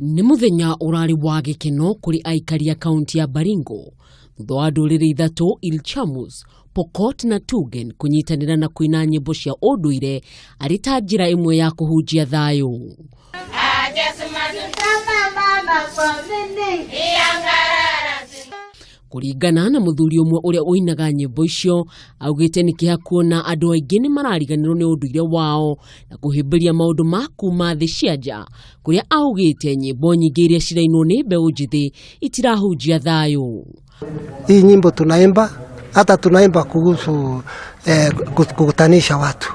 Nĩ mũthenya ũrarĩ wa gĩkeno kũrĩ aikari a kaunti ya Baringo thutha wa ndũrĩrĩ ithatũ Ilchamus, Pokot na Tugen kũnyitanĩra na kũina nyĩmbo cia ũndũire arĩ ta njĩra ĩmwe ya kũhunjia thayũ. Kũringana na mũthuri ũmwe ũrĩa ũinaga nyĩmbo icio, augĩte nĩ kĩeha kuona andũ aingĩ nĩ marariganĩrwo nĩ ũndũire wao na kũhĩmbĩria maũndũ ma kuma thĩ cia nja, kũrĩa augĩte nyĩmbo nyingĩ iria cirainwo nĩ mbeũ njĩthĩ itirahunjia thayũ. Hii nyimbo tunaimba, hata tunaimba kuhusu kukutanisha watu,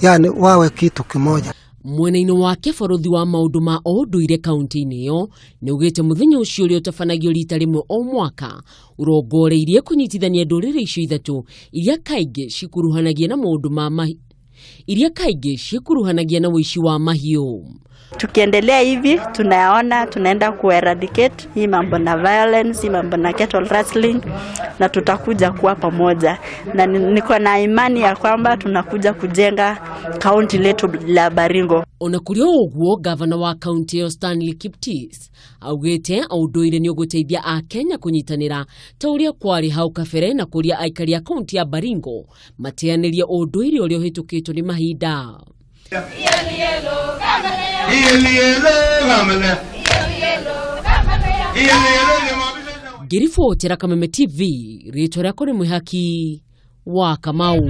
yani wawe kitu kimoja. Mwena-inĩ wake borithi wa maũndũ ma ũndũire kaunti-inĩ ĩyo nĩ ugĩte mũthenya ũcio ũrĩa ũtabanagio rita rĩmwe o mwaka ũrongoreirie kũnyitithania ndũrĩrĩ icio ithatũ iria kaingĩ cikuruhanagia na maũndũ ma mahi iria kaingĩ cikuruhanagia na ũici wa mahiũ. Tukiendelea hivi tunaona tunaenda kueradicate hii mambo na violence, hii mambo na cattle rustling, na tutakuja kuwa pamoja, na niko na imani ya kwamba tunakuja kujenga kaunti letu la Baringo. Ona kũrĩ o ũguo, gavana wa kaunti ĩyo Stanley Kiptis augĩte ũndũire nĩ ũgũteithia akenya kũnyitanĩra ta ũrĩa kwarĩ hau kabere na kũria aikari a kaunti ya Baringo mateanĩrie ũndũire ũrĩa ũhĩtũkĩtwo nĩ mahinda. Ngĩribotera Kameme TV, rĩtwa rĩakwa nĩ Mwĩhaki wa Kamau.